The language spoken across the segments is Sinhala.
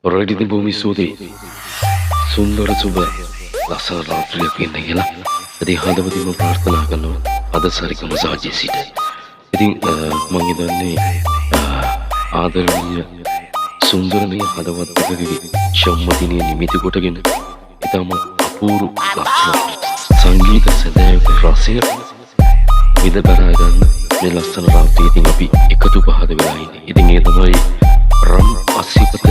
රයිට්, ඉතින් බොහොම ස්තුතියි. සුන්දර සුබ ලස්සන රාත්‍රියක් වෙන්න කියලා. ඉතින් හදවතින්ම ප්‍රාර්ථනා කරනවා අද සරිගම සාජයේ සිට. ඉතින් මං හිතන්නේ ආදරණීය සුන්දරණීය හදවත් දෙකගේ ජන්මදිනය නිමිති කොටගෙන ඉතාමත් අපූරු ලස්සන සංගීත සැදෑයක රසය විඳ දරා ගන්න මේ ලස්සන රාත්‍රියේ ඉතින් අපි එකතු පහද වෙලා ඉන්නේ. ඉතින් ඒ තමයි රම් අසිපත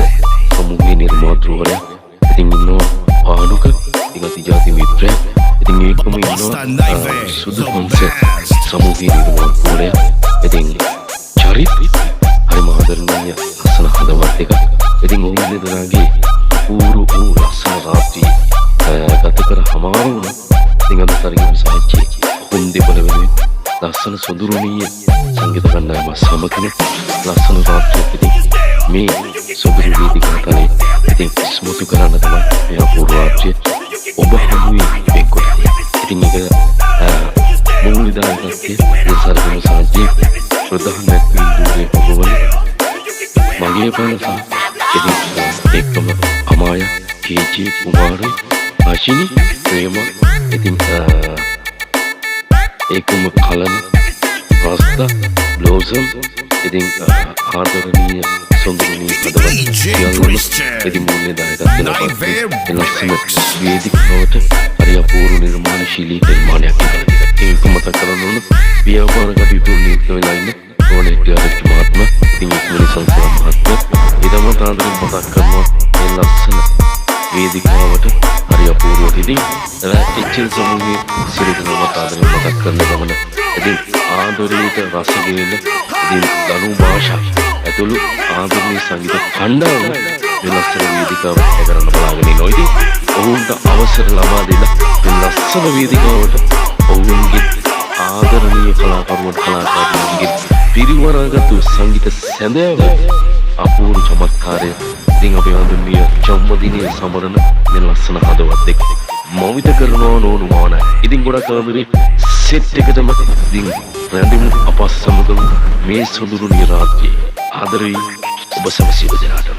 සමූහයේ නිර්මාතෘවරයා. ඉතින් ඉන්නවා ආනුක, ඉතින් අතිජාති මිත්‍රයා. ඉතින් ඒකම ඉන්නවා සුදු හංස සමූහයේ නිර්මාතෘවරයා. ඉතින් චරිත්, හරිම ආදරණීය ලස්සන හදවත් එකක්. ඉතින් ඔවුන් දෙදෙනාගේ අපූර්ව වූ ලස්සන රාත්‍රිය ගත කර හමාර වුණා. ඉතින් අද සරිගම සාජ්‍යයේ ඔවුන් දෙපළ වෙනුවෙන් ලස්සන සොඳුරුණීය සංගීත කණ්ඩායම සමගම ලස්සන රාත්‍රියක් ඉතින් මේ සොඳුරු වේදිකා තලයේ ඉතින් ඉස්මතු කරන්න තමයි මේ අපූර්ව රාත්‍රිය ඔබ හමුවේ වෙන්කොට තියෙන්නේ. ඉතින් ඒක මූල්‍ය දායකත්වයේ මේ සරිගම සාජ්‍යයේ ප්‍රධාන නැත්වීම් හොබවන මගේ පන සහ ඉතින් එක්කම අමාය, කේජේ කුමාර, අශිනි, ප්‍රේම, ඉතින් ඒකම කලන රස්තා, බ්ලෝසම්, ඉතින් ආදරණීය සොඳුරුණීය හදවත් සියල්ලම ඉතින් මූල්‍ය දායකත්වය ලබා ලස්සන වේදිකාවට හරි අපූර්ව නිර්මාණශීලී නිර්මාණයක් ඉදලා තියෙනවා. ඒක මතක් කරන්න ඕන ව්‍යාපාර කටයුතු වල නිරත වෙලා ඉන්න ඕන හෙට්ටිආරච්චි මහත්මයා, ඉතින් ඉක්මනි සංසාර මහත්මයා ඊටමත් ආදරෙන් මතක් කරනවා මේ ලස්සන වේදිකාවට හරි අපූර්වට. ඉතින් එච්චල් සමූහයේ සියලු දෙනාම ආදරෙන් මතක් කරන ගමන ඉතින් ආදරයට රස ගෙනෙන ඉතින් දනු භාෂා ඇතුළු ආදරණීය සංගීත කණ්ඩායම මේ ලස්සන වේදිකාවට ඇ කරන්න බලාගෙන ඉන්නවා. ඉතින් ඔවුන්ට අවසර ලබා දෙලා මේ ලස්සන වේදිකාවට ඔවුන්ගේ ආදරණීය කලාකරුවන් කලාකාරියන්ගේ පිරිවරාගත්තු සංගීත සැඳෑව අපූර්ව චමත්කාරය ඉතින් අපේ ආදරණීය ජන්මදිනය සමරන මේ ලස්සන හදවත් එක්ක මවිත කරනවා නොඅනුමානයි. ඉතින් ගොඩක් ආදරේ සෙට් එකටම. ඉතින් රැඳෙමු අප සමගම මේ සොඳුරු රාත්‍රියේ. ආදරෙයි ඔබ සැම සියලු දෙනාටම.